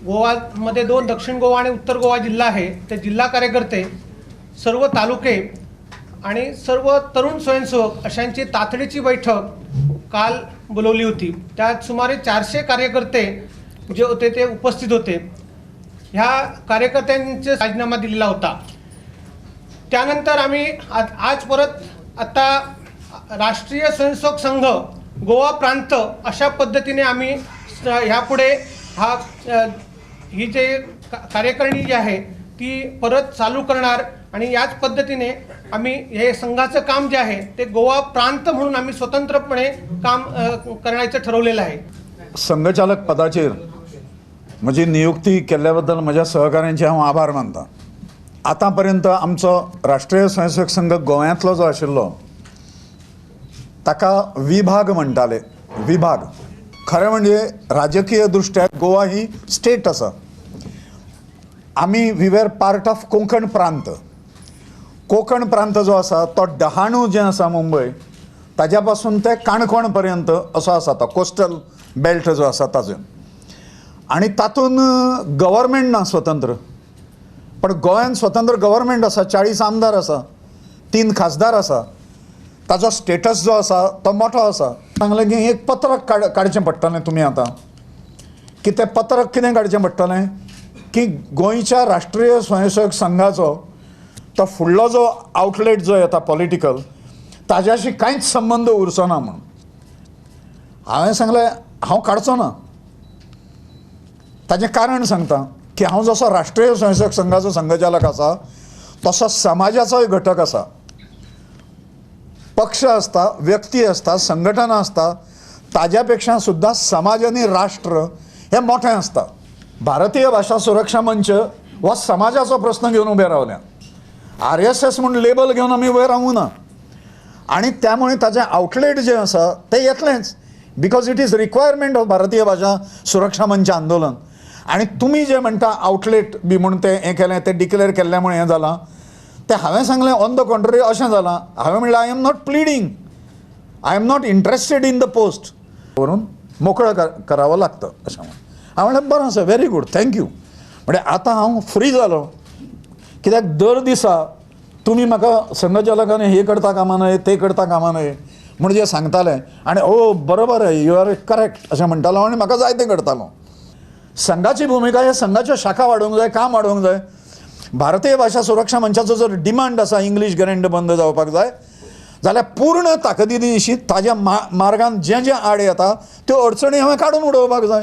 गोवामध्ये दोन दक्षिण गोवा आणि उत्तर गोवा जिल्हा आहे, ते जिल्हा कार्यकर्ते, सर्व तालुके आणि सर्व तरुण स्वयंसेवक अशांची तातडीची बैठक काल बोलवली होती. त्यात सुमारे 400 कार्यकर्ते जे होते ते उपस्थित होते. ह्या कार्यकर्त्यांचे राजीनामा दिलेला होता. त्यानंतर आम्ही आज परत आता राष्ट्रीय स्वयंसेवक संघ गोवा प्रांत अशा पद्धतीने आम्ही ह्यापुढे हा ही जे कार्यकारिणी जी आहे ती परत चालू करणार आणि याच पद्धतीने आम्ही हे संघाचं काम जे आहे ते गोवा प्रांत म्हणून आम्ही स्वतंत्रपणे काम करण्याचं ठरवलेलं आहे. संघचालक पदाचेर म्हजी नियुक्ती केल्ल्या बद्दल म्हज्या सहकाऱ्यांचे हांव आभार मानता. आतां पर्यंत आमचो राष्ट्रीय स्वयंसेवक संघ गोंयांतलो जो आशिल्लो ताका विभाग म्हणटाले. विभाग खरें म्हणजे राजकीय दृश्ट्या गोवा ही स्टेट आसा. आमी we were part of Konkan प्रांत. कोंकण प्रांत जो आसा तो डहाणू जें आसा मुंबय ताज्या पासून ते काणकोण पर्यंत असो आसा तो कोस्टल बेल्ट जो आसा ताजो. आनी तातूंत गव्हर्मेंट ना स्वतंत्र, पण गोंयांत स्वतंत्र गव्हर्मेंट आसा. 40 आमदार आसा, 3 खासदार आसा. ताजो स्टेटस जो आसा तो मोठो आसा. सांगलें की एक पत्रक काडचें पडटलें तुमी आतां, की तें पत्रक कितें काडचें पडटलें की गोंयच्या राष्ट्रीय स्वयंसेवक संघाचो तो फुडलो जो आउटलेट जो येता पॉलिटिकल ताज्याशी कांयच संबंद उरचो ना म्हणून. हांवें सांगलें हांव काडचो ना. ताजें कारण सांगता की हांव जसो राष्ट्रीय स्वयंसेवक संघाचो संघचालक आसा तसो समाजाचोय घटक आसा. पक्ष आसता, व्यक्ती आसता, संघटना आसता, ताज्या पेक्षा सुद्दां समाज आनी राष्ट्र हें मोठें आसता. भारतीय भाशा सुरक्षा मंच हो समाजाचो प्रस्न घेवन उबे रावल्या. RSS म्हूण लेबल घेवन आमी वयर रावूंक ना आनी त्यामुळे ताजें आउटलेट जें आसा तें येतलेंच, because it is requirement of Bharatiya Bhasha Suraksha Manch आंदोलन. आनी तुमी जें म्हणटा आउटलेट बी म्हूण तें हें केलें, तें डिक्लेर केल्ल्या म्हूण हें जालां, तें हांवें सांगलें ऑन the contrary अशें जालां. हांवें म्हणलें I am not pleading, I am not interested in the post करून मोकळो करावं लागतं अशें म्हणून. हांवें म्हणलें बरें आसा, व्हेरी गूड, thank you. म्हणजे आतां हांव फ्री जालो, कित्याक दर दिसा तुमी म्हाका संघचालकान हे करता कामा न्हय, ते करता कामा न्हय म्हूण जे सांगताले आनी ओ बरोबर आहे, you are correct अशें म्हणटालो आनी म्हाका जायतें करतालो. संघाची भुमिका हे संघाच्यो शाखा वाडोवंक जाय, काम वाडोवंक जाय. भारतीय भाशा सुरक्षा मंचाचो जर डिमांड आसा इंग्लीश ग्रँट बंद जावपाक जाय जाल्यार पूर्ण ताकदी दिशी ताज्या मार्गान जें जें आड येता त्यो अडचणी हांवें काडून उडोवपाक जाय.